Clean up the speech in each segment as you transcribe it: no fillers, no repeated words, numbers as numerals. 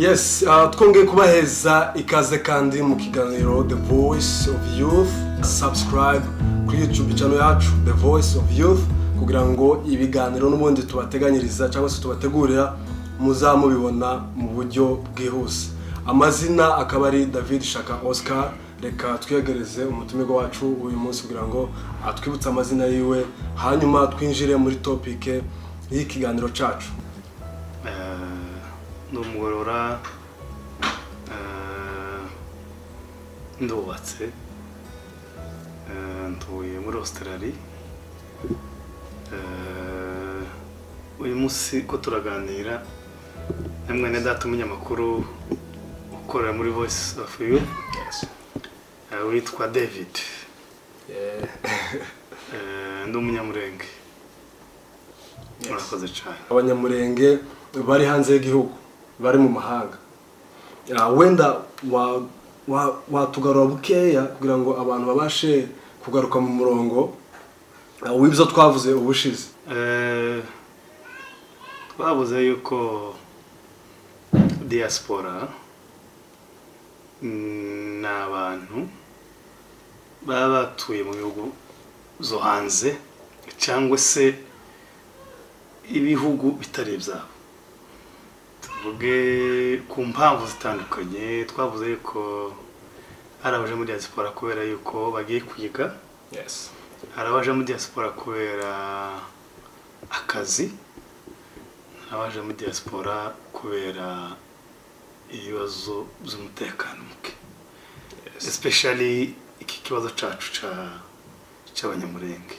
Yes, twongeye kubaheza ikaze kandi mu kiganiro The Voice of Youth. Subscribe kuri YouTube channel yacu The Voice of Youth kugira ngo ibiganiro n'ubundi tubateganyiriza cyangwa se tubategurira muzamubibona mu buryo bwihuse. Amazina akaba ari David Shaka Oscar. Reka twiyegereze umutumirwa wacu uyu munsi kugira ngo atwibutse amazina yiwe, hanyuma twinjire muri topic y'ikiganiro cacu. Ndi umugorora, ndubatse, ntuye muri Australia. Uyu munsi ko turaganira na mwene data umunyamakuru ukorera muri Voice of Youth witwa David. Ndi Umunyamurenge. Murakoze cyane. Abanyamurenge bari hanze y'igihugu, bari mu mahanga. Wenda watugarura bukeya kugira ngo abantu babashe kugaruka mu murongo w'ibyo twavuze ubushize. Twavuze yuko diaspora ni abantu baba batuye mu bihugu zo hanze cyangwa se ibihugu bitari ibyabo, tuvuge ku mpamvu zitandukanye. Twavuze yuko hari abaje muri diaspora kubera yuko bagiye kwiga, hari abaje muri diaspora kubera akazi, hari abaje muri diaspora kubera ibibazo by'umutekano muke, especially iki kibazo cacu c'Abanyamurenge.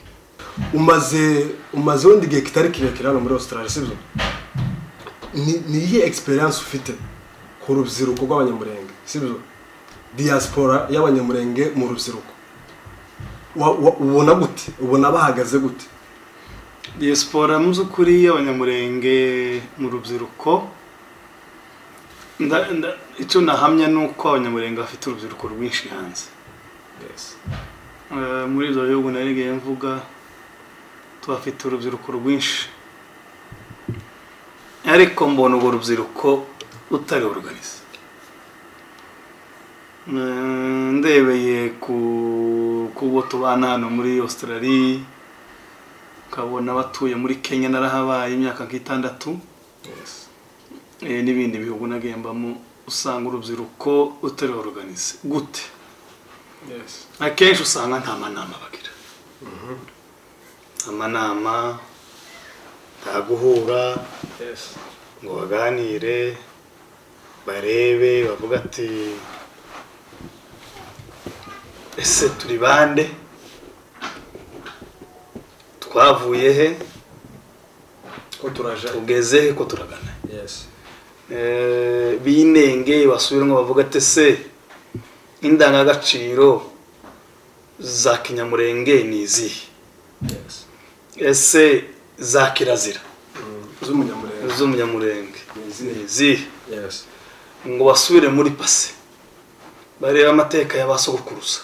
Umaze wenda igihe kitari kirekire hano muri Australia, sibyo? Ni iyihe experience ufite ku rubyiruko rw'Abanyamurenge, sibyo, diaspora y'Abanyamurenge mu rubyiruko? Ubona gute? Ubona bahagaze gute? Diaspora mu by'ukuri y'Abanyamurenge mu rubyiruko, icyo nahamya ni uko Abanyamurenge bafite urubyiruko rwinshi hanze. Muri ibyo bihugu narigiye mvuga, tuhafite urubyiruko rwinshi, ariko mbona urwo rubyiruko rutari organisé. Ndebeye ku bo tubana hano muri Australia, ukabona batuye muri Kenya, narahabaye imyaka nk'itandatu, n'ibindi bihugu nagembamo, usanga urubyiruko rutari organisé. Gute? Akenshi usanga nta manama bagira, amanama, nta guhura ngo baganire, barebe, bavuga ati: "Ese turi bande? Twavuye he? Ko turaja?" "Tugeze he? Ko turagana?" Binenge basubiremo, bavuga ati: "Ese indangagaciro za kinyamurenge ni izihe? Ese za kirazira z'Umunyamurenge z'Umunyamurenge ni izihe?" Ni izihe? Ngo basubire muri passé, barebe amateka ya ba sogokuruza.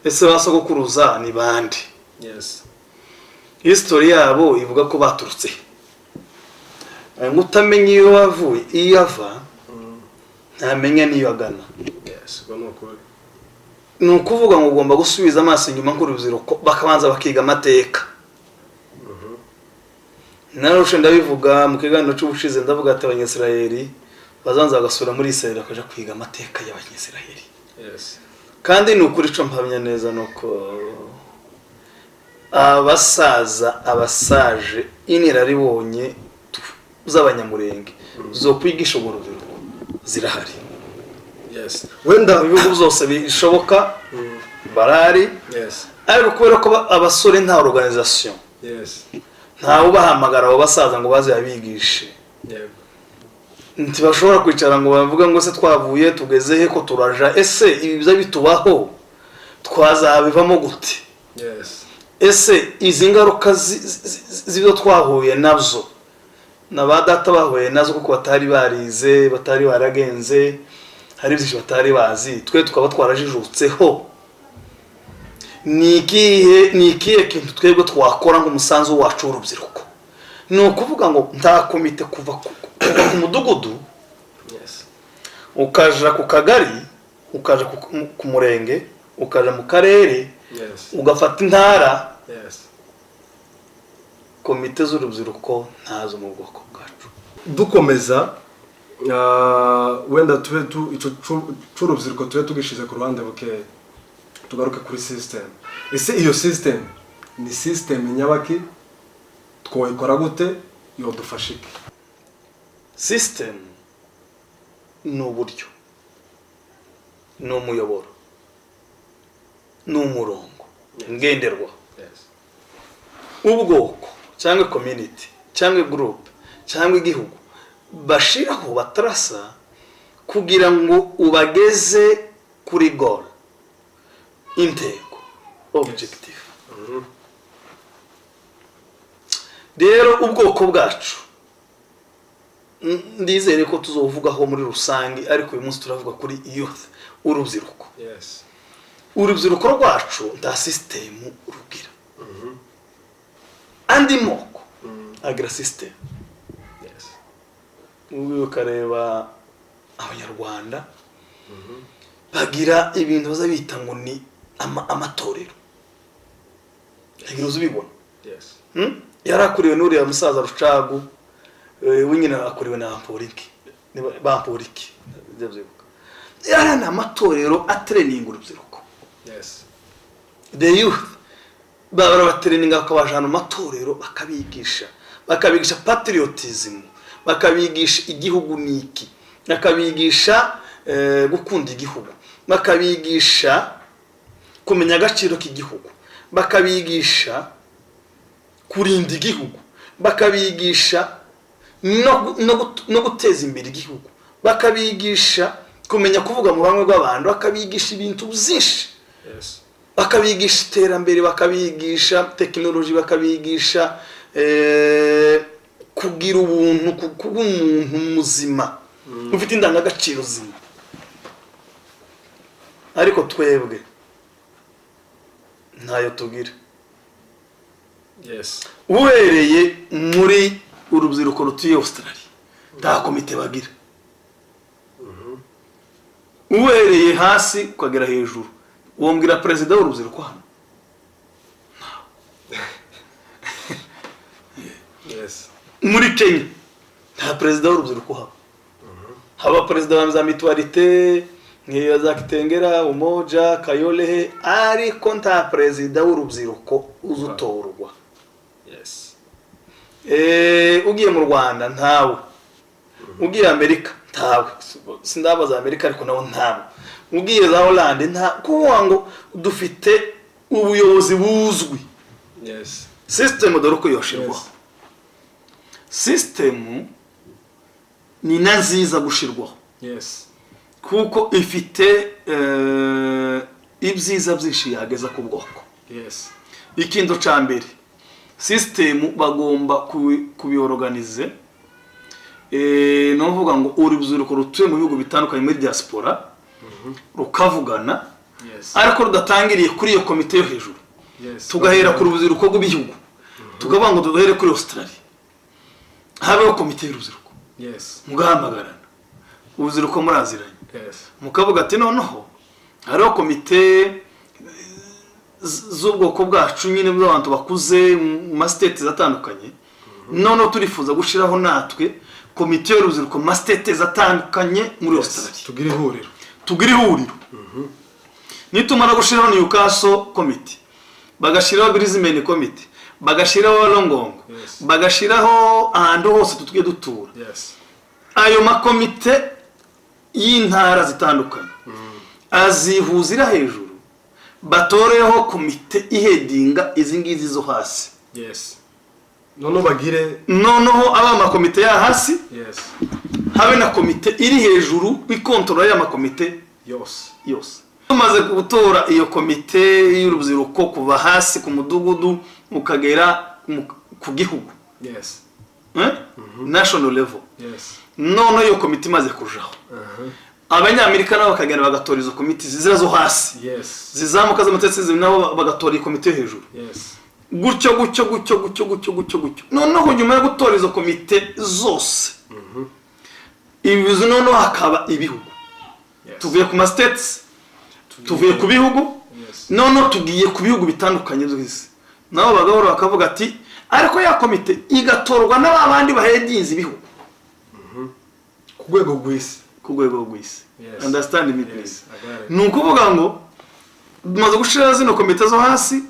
Ese ba sogokuruza ni bande? History yabo ivuga ko baturutse he? Ngo utamenya iyo wavuye, iyo ava, ntamenya n'iyo agana. Yes, ubwo ni ukuri. Ni ukuvuga ngo ugomba gusubiza amaso inyuma nk'urubyiruko, bakabanza bakiga amateka. Narushe ndabivuga mu kiganiro cy'ubushize, ndavuga ati Abanyisirayeli bazabanza bagasura muri Isirayeli, bakaja kwiga amateka y'Abanyisirayeli. Kandi ni ukuri, ico mpamya neza ni uko abasaza, abasaje, inararibonye z'Abanyamurenge zo kwigisha urwo rubyiruko zirahari. Wenda mu bihugu byose bishoboka barahari, ariko kubera ko abasore nta organisation, ntawe ubahamagara abo basaza ngo baze babigishe, ntibashobora kwicara ngo bavuge ngo: "Se twavuye, tugeze he, ko turaja? Ese ibi biza bitubaho twazabivamo gute? Ese izi ngaruka z'ibyo twahuye nabyo na ba data bahuye nazo, kuko batari barize, batari baragenze, hari byinshi batari bazi, twe tukaba twarajijutseho, ni ikihe kintu twebwe twakora nk'umusanzu wacu w'urubyiruko?" Ni ukuvuga ngo nta komite kuva ku mudugudu. Ukaja ku kagari, ukaja ku murenge, ukaja mu karere, ugafata intara, komite z'urubyiruko ntazo mu bwoko bwacu. Dukomeza, wenda tube tu ico c'urubyiruko tube tugishize ku ruhande bukeya, tugaruke kuri system. Ese iyo system ni system nyabaki? Twoyikora gute? Yodufasha iki? System ni uburyo, ni umuyoboro, ni umurongo ngenderwaho ubwoko cyangwa community cyangwa group cyangwa igihugu bashiraho, batarasa kugira ngo ubageze kuri goal, intego, objective. Rero ubwoko bwacu, ndizere ko tuzovugaho muri rusange, ariko uyu munsi turavuga kuri youth, urubyiruko. Urubyiruko rwacu nta system rugira. Andi moko agira system. Ubu ukareba Abanyarwanda bagira ibintu baza bita ngo ni amatorero, ntagira uzi ubibona. Yari akuriwe n'uriya musaza Rucagu, we nyine akuriwe na Bamporiki. Bamporiki, ndabyibuka, yari ni amatorero atraininga urubyiruko. The youth barabatraininga, bakabajana mu matorero, bakabigisha patriotism, bakabigisha igihugu niki, bakabigisha gukunda igihugu, bakabigisha kumenya agaciro k'igihugu, bakabigisha kurinda igihugu, bakabigisha no guteza imbere igihugu, bakabigisha kumenya kuvuga mu ruhame rw'abantu, bakabigisha ibintu byinshi, bakabigisha iterambere, bakabigisha tekinoloji, bakabigisha kugira ubuntu, kuba umuntu muzima ufite indangagaciro zima. Ariko twebwe ntayo tugira. Uhereye muri urubyiruko rutuye Australia, nta komite bagira. Uhereye hasi ukagera hejuru, wongera perezida w'urubyiruko hano. Muri Kenya nta perezida w'urubyiruko haba. Haba perezida wa za mutualité nk'iyo za Kitengera, Umoja, Kayole, ariko nta perezida w'urubyiruko uza utorwa. Ugiye mu Rwanda ntawe, ugiye Amerika ntawe, sindabaza Amerika ariko nawo ntawe, ugiye za Holande nta kuvuga ngo dufite ubuyobozi buzwi. System dore uko yoshirwaho. System ni na nziza gushirwaho kuko ifite ibyiza byinshi yageza ku bwoko. Ikintu cya mbere, system bagomba kubiorganize, ni ukuvuga ngo urubyiruko rutuye mu bihugu bitandukanye muri diaspora rukavugana, ariko rudatangiriye kuri iyo komite yo hejuru. Tugahera ku rubyiruko rw'ibihugu, tukavuga ngo duhere kuri Australia, habeho komite y'urubyiruko, mugahamagarana urubyiruko muraziranye, mukavuga ati noneho hariho komite z'ubwoko bwacu nyine bw'abantu bakuze mu ma states atandukanye, noneho turifuza gushyiraho natwe komite y'urubyiruko mu ma states atandukanye muri Australia. Tugire ihuriro. Tugire ihuriro. Nitumara gushyiraho Newcastle komite, bagashyiraho Brisbane komite, bagashyiraho Wollongong, bagashyiraho ahantu hose tutwiye dutura, ayo makomite y'intara zitandukanye azihuzira hejuru, batoreho komite iheadinga izi ngizi zo hasi. Noneho bagire Noneho aba amakomite ya hasi, habe na komite iri hejuru ikontorora ya makomite yose. Yose. Tumaze gutora iyo komite y'urubyiruko kuva hasi ku mudugudu ukagera ku gihugu, eh? National level. Noneho iyo komite imaze kujaho, Abanyamerika nabo bakagenda bagatora izo komite zizira zo hasi, zizamuka z'amatetsi, nabo bagatora iyi komite yo hejuru, gutyo gutyo gutyo gutyo gutyo gutyo gutyo. Noneho nyuma yo gutora izo komite zose, ibi noneho hakaba ibihugu. Tuvuye ku ma states, tuvuye ku bihugu, noneho tugiye ku bihugu bitandukanye by'isi. Nabo bagahora bakavuga ati, ariko ya komite igatorwa n'aba bandi baheadinze ibihugu ku rwego rw'isi. Ku rwego rw'isi. Understand me, please. I got it. Ni ukuvuga ngo tumaze gushira zino komite zo hasi,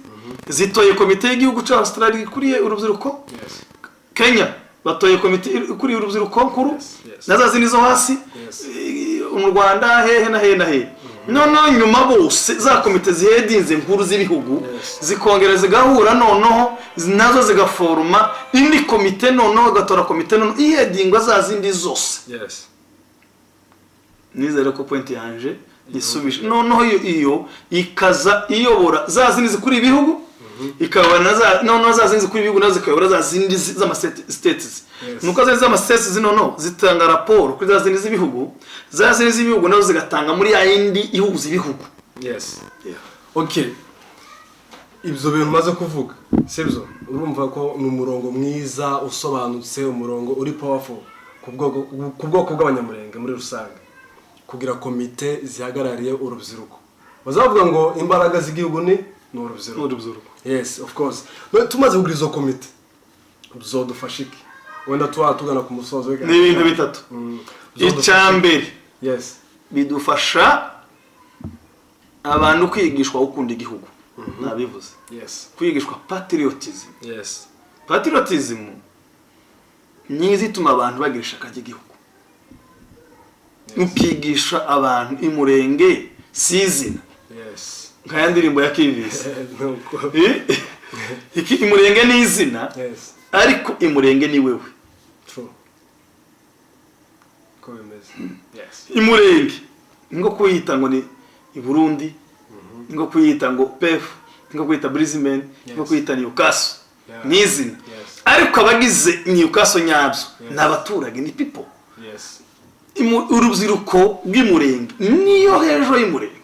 zitoye komite y'igihugu cya Australia ikuriye urubyiruko. Kenya batoye komite ikuriye urubyiruko nkuru, na za zindi zo hasi. Mu Rwanda, hehe na hehe na hehe. Noneho nyuma bose za komite ziheadinze nkuru z'ibihugu zikongera zigahura, noneho nazo zigaforma indi komite, noneho igatora komite noneho iheadingwa za zindi zose. Nizere ko point yanje isubije. Noneho iyo ikaza iyobora za zindi zikuriye ibihugu, ikayobora na za, noneho za zindi zikuriye ibihugu nazo zikayobora za zindi z'ama states. Nuko za z'ama states noneho zitanga raporo kuri za zindi z'ibihugu, za zindi z'ibihugu nazo zigatanga muri ya yindi ihuza ibihugu. Yes, okay. Ibyo bintu umaze kuvuga, sibyo? Urumva ko ni umurongo mwiza usobanutse, umurongo uri powerful ku bwoko bw'Abanyamurenge muri rusange, kugira komite zihagarariye urubyiruko. Bazavuga ngo imbaraga z'igihugu ni urubyiruko. Urubyiruko. Yes, of course. None tumaze kugira izo komite, bizodufasha iki? Wenda tuba tugana ku musozo Ni ibintu bitatu. Bizodufasha Icya iki? mbere, bidufasha abantu kwigishwa gukunda igihugu, nabivuze, kwigishwa patriotism. Patriotism ni izituma abantu bagira ishaka ry'igihugu. Ukigisha abantu Imurenge si izina, nka ya ndirimbo ya Kivisi. Nuko. Iki Imurenge ni izina, ariko Imurenge ni wewe. True, ko bimeze, yes. Imurenge ni nko kuyita ngo ni i Burundi, ni nko kuyita ngo Perth, ni nko kuyita Brisbane, ni nko kuyita Newcastle. Ni izina, ariko abagize Newcastle nyabyo ni abaturage, ni people. Urubyiruko rw'Imurenge niyo hejuru y'Imurenge.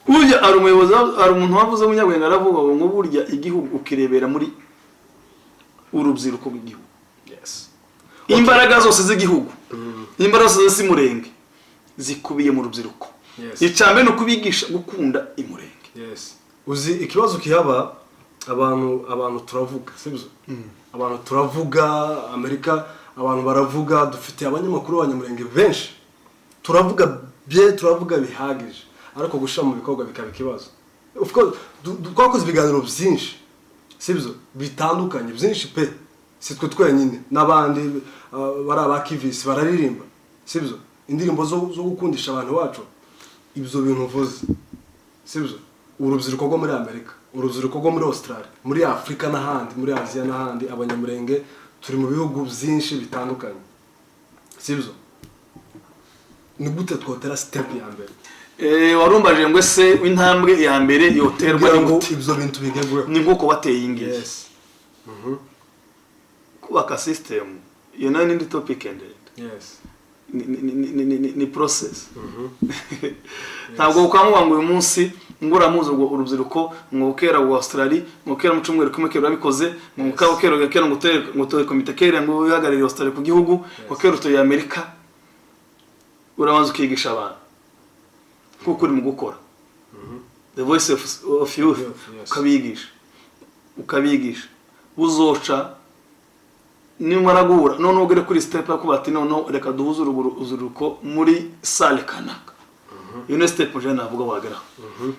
Burya hari umuyobozi, hari umuntu wavuze w'umunyabwenge, aravuga ngo burya igihugu ukirebera muri urubyiruko rw'igihugu. Imbaraga zose z'igihugu, imbaraga zose z'Imurenge zikubiye mu rubyiruko. Icya mbere ni ukubigisha gukunda Imurenge. Yes. Uzi ikibazo kihaba? Abantu turavuga, sibyo? Abantu turavuga, Amerika abantu baravuga, dufite abanyamakuru b'Abanyamurenge benshi, turavuga bye, turavuga bihagije, ariko gushyira mu bikorwa bikaba ikibazo. Of course, twakoze ibiganiro byinshi, sibyo, bitandukanye, byinshi pe. Si twe twenyine, n'abandi bari aba kivisi bararirimba, sibyo, indirimbo zo gukundisha abantu bacu ibyo bintu uvuze, sibyo? Urubyiruko rwo muri Amerika, urubyiruko rwo muri Australia, muri Afurika n'ahandi, muri Aziya n'ahandi, Abanyamurenge turi mu bihugu byinshi bitandukanye, sibyo? Ni gute twotera step ya mbere? Warumbaje ngo ese intambwe ya mbere yoterwa kugira ni ngo gute? Ibyo bintu bigerweho. Ni nk'uko wateye iyi ngiyi, kubaka system. Iyo nayo n'indi topic ndende. Ni process. Ntabwo ukamuba ngo uyu munsi ngo uramuzi urwo urubyiruko, ngo kera ngo Australia, ngo kera mu cyumweru kimwe kera urabikoze, ngo kera kera kera ngo utere komite kera ngo uhagarariye Australia ku gihugu, ngo kera utuye Amerika. Urabanza ukigisha abantu kuko uri mu gukora The Voice of Youth. Youth, yes. Ukabigisha uzoca nimara guhura, noneho ugere kuri step yo kuba ati noneho reka duhuze urubyiruko muri salle kanaka. Iyo ni step je navuga wageraho,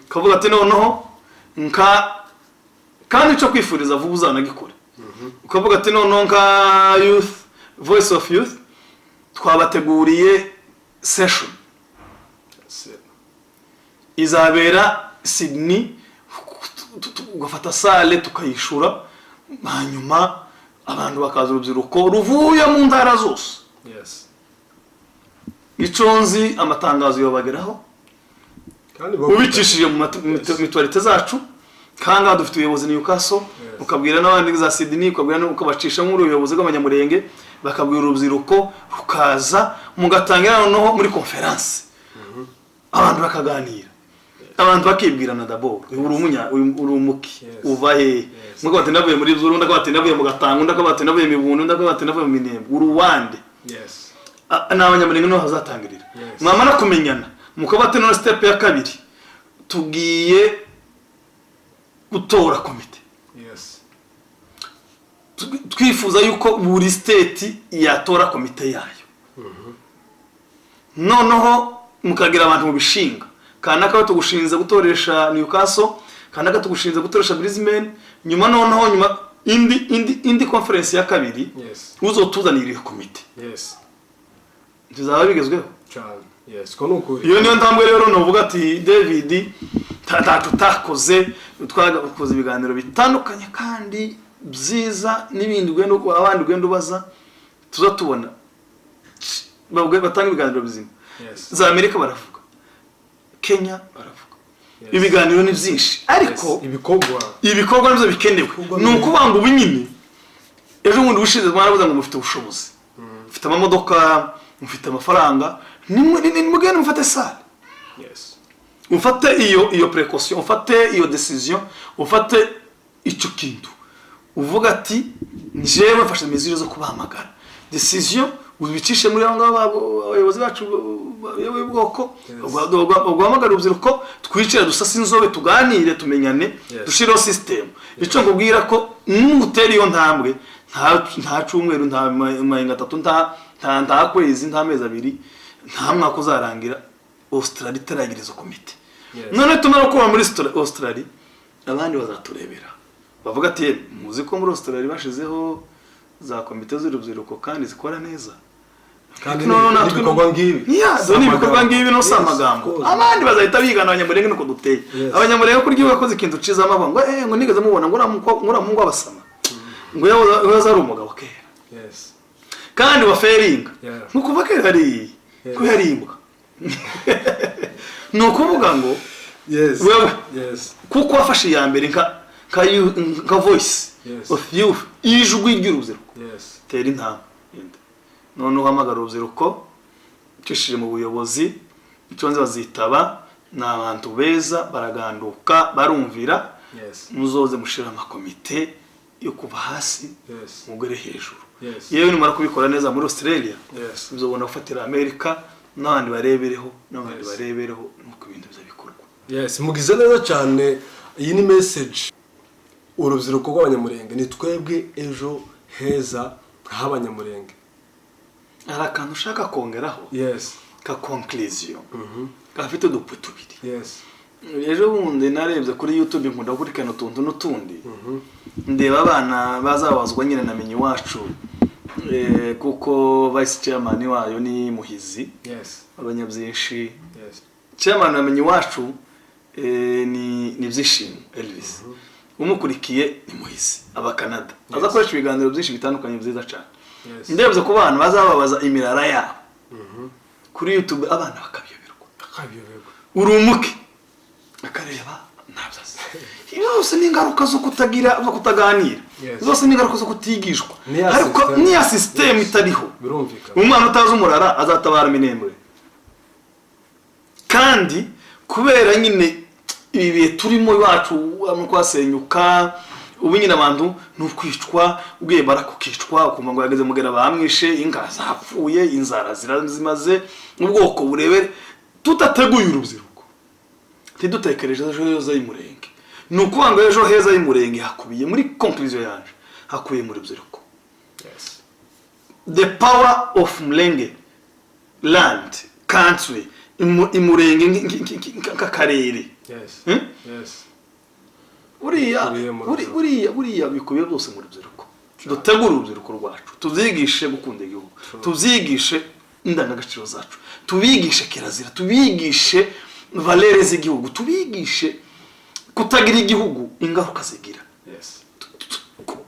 kavuga ati noneho nka, kandi icyo kwifuriza vuba uzanagikore, ukavuga ati noneho nka youth, Voice of Youth, twabateguriye session izabera Sydney, ugafata salle tukayishura, hanyuma abantu bakaza, urubyiruko ruvuye mu ntara zose. Icyo nzi, amatangazo yobageraho kandi ubicishije mu mutualité zacu. Kandi dufite ubuyobozi Newcastle, ukabwira n'abandi za Sydney, ukabwira ukabacisha muri ubuyobozi bw'Abanyamurenge, bakabwira urubyiruko rukaza, mugatangira noneho muri conference, abantu bakaganira, abantu bakibwirana. D'abord uri umunya, uri umuki, uva hehe? Umwe akaba ati navuye muri Zuru, undi akaba ati navuye mu Gatanga, undi akaba ati navuye mu Mibunda, undi akaba ati navuye mu Minembwe. Uri uwande? Ni Abanyamurenge niho hazatangirira. Mwamara kumenyana, mukaba ati none step ya kabiri tugiye gutora komite. Twifuza yuko buri state yatora komite yayo, noneho mukagira abantu mu bishinga kanaka tugushinze gutoresha Newcastle, kanaka tugushinze gutoresha Brisbane. Nyuma noneho nyuma indi conference ya kabiri uzotuzanira iyo komite, tuzaba bigezweho. Cyane, yes, ko ni ukuri. Iyo niyo ntambwe rero nuvuga ati David, ntacyo utakoze. Twakoze ibiganiro bitandukanye kandi byiza n'ibindi ugenda, abandi ugenda ubaza, tuza tubona batanga ibiganiro bizima. Za Amerika baravuga, Kenya baravuga, ibiganiro ni byinshi, ariko Ibikorwa. ibikorwa nibyo bikenewe. Ibikorwa Ni ukuvuga ngo ubu nyine ejo bundi ubushize mwaravuze ngo mufite ubushobozi, mufite amamodoka, mufite amafaranga, nimugende mufate salle, ufate iyo précaution, ufate iyo décision, ufate icyo kintu, uvuga ati njyewe mfashe mesure zo kubahamagara, décision ubicishe muri abo ngabo, abayobozi bacu bayoboye ubwoko, uguhamagara urubyiruko, twicare, dusase inzobe, tuganire, tumenyane, dushireho system. Icyo nkubwira ko nutera iyo ntambwe, nta cyumweru, nta mayenga atatu, nta kwezi, nta mezi 2, nta mwaka uzarangira Australia itaragira izo komite. None tumara kuba muri Australia, abandi bazaturebera bavuga ati: "Muzi ko muri Australia bashizeho za komite z'urubyiruko kandi zikora neza?" Kandi No, natwe n'ibikorwa ngibi. Yeah, Si ni ibikorwa amagambo. ngibi, no si amagambo. Of course. Abandi bazahita bigana. Abanyamurenge nuko duteye. Abanyamurenge kurya iyo bakoze ikintu ciza, amavuga ngo ngo nigeze mubona ngo uriya muhungu w'abasama ngo yahoze ari umugabo kera, kandi wa feringa, nko kuva kera hari ko yari imbwa. Ni ukuvuga ngo wewe, kuko wafashe iya mbere nka voice of youth, ijwi ry'urubyiruko, tera intambwe yindi, none uhamagara urubyiruko ucishije mu buyobozi. Icyo nzi, bazitaba, ni abantu beza, baraganduka, barumvira. Muzoze mushira amakomite yo kuva hasi mugere hejuru. Yewe, nimara kubikora neza muri Australia, muzobona gufatira Amerika n'abandi barebereho, n'abandi barebereho, nuko ibintu biza bikorwa. Yes, mugize neza cyane. Iyi ni message. Urubyiruko rw'Abanyamurenge ni twebwe ejo heza h'Abanyamurenge. Hari akantu ushaka kongeraho ka conclusion gafite udupwe tubiri. Ejo bundi narebye kuri YouTube, nkunda gukurikirana utuntu n'utundi, ndeba abana bazabazwa nyine na Menya Iwacu, kuko vice chairman wayo ni Muhizi, abanyabyinshi. Chairman wa Menya Iwacu ni Byishimo Elvis, umukurikiye ni Muhizi aba Canada, aza akoresha ibiganiro byinshi bitandukanye byiza cyane. Ndebye ku bana bazababaza imirara yabo kuri YouTube, abana bakabiyoberwa. Akabiyoberwa. Urumuke akareba ntabyo azi. Ibi zose ni ingaruka zo kutagira, zo kutaganira. Zose ni ingaruka zo kutigishwa. Niya Ariko system. niya system itariho, Birumvikana. umwana utazi umurara azatabara Minembwe. Kandi kubera nyine ibi bihe turimo iwacu no kwasenyuka, ubu nyine abantu ni ukwicwa, ubwiye barakukicwa, ukumva ngo yageze mugera bamwishe, inka zapfuye, inzara zirazimaze, ubwoko burebere. Tudateguye urubyiruko, ntidutekereje ejo heza y'Umurenge. Ni ukuvuga ngo ejo heza y'Umurenge hakubiye, muri conclusion yanje, hakubiye mu rubyiruko. The power of Murenge land country, Imurenge nk'akarere. Buriya Bikubiye mu rubyiruko. Buriya bikubiye byose mu rubyiruko. Dutegure urubyiruko rwacu, tubyigishe gukunda igihugu, tubyigishe indangagaciro zacu, tubigishe kirazira, tubigishe valeurs z'igihugu, tubigishe kutagira igihugu ingaruka zigira.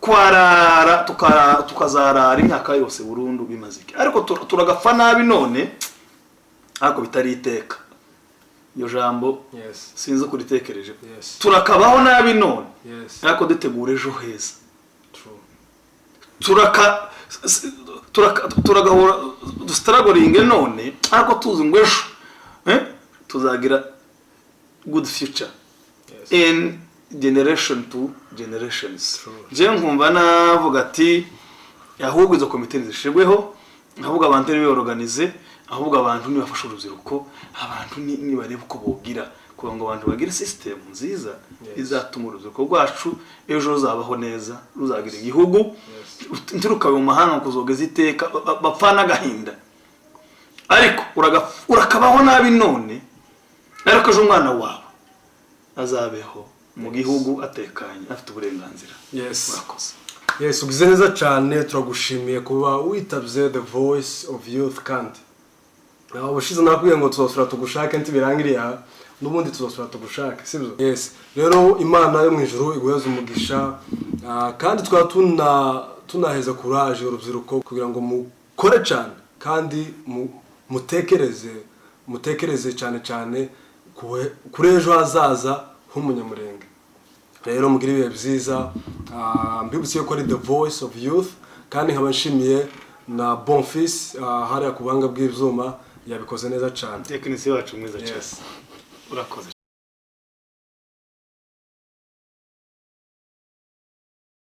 Kwarara tukazarara imyaka yose burundu bimaze iki? Ariko turagapfa nabi none, ariko bitari iteka. Iyo jambo sinzi uko uritekereje. Turakabaho nabi none, ariko dutegura ejo heza. Turagahora dustrugglinge none, ariko tuzi ngo ejo tuzagira good future in generation to generations. True. Njyewe nkumva navuga ati ahubwo izo komite zishirweho. Ahubwo abantu nibiyorganize, ahubwo abantu nibafashe urubyiruko, abantu nibarebe uko bogira kugira ngo abantu bagire system nziza izatuma urubyiruko rwacu ejo ruzabaho neza, ruzagira igihugu, ntirukabe mu mahanga kuzogeza iteka bapfana agahinda. Ariko urakabaho nabi none, ariko ejo umwana wawe azabeho mu gihugu atekanye, afite uburenganzira. Murakoze. Yes, ugize neza cyane, turagushimiye kuba witabye The Voice of Youth. Kandi ubushize nakubwiye ngo tuzosura tugushake, ntibirangiriye aha, n'ubundi tuzosura tugushake, sibyo? Yes, rero Imana yo mu ijuru iguheze umugisha. Kandi twaba tunaheza courage urubyiruko kugira ngo mukore cyane kandi mutekereze cyane cyane kuri ejo hazaza h'Umunyamurenge. Rero mugire ibihe byiza. Mbibutse ko ari The Voice of Youth, kandi nkaba nshimiye na Bonfils hariya ku buhanga bw'ibyuma, yabikoze neza cyane. Tekinisiye wacu mwiza cyane. Yes. Urakoze.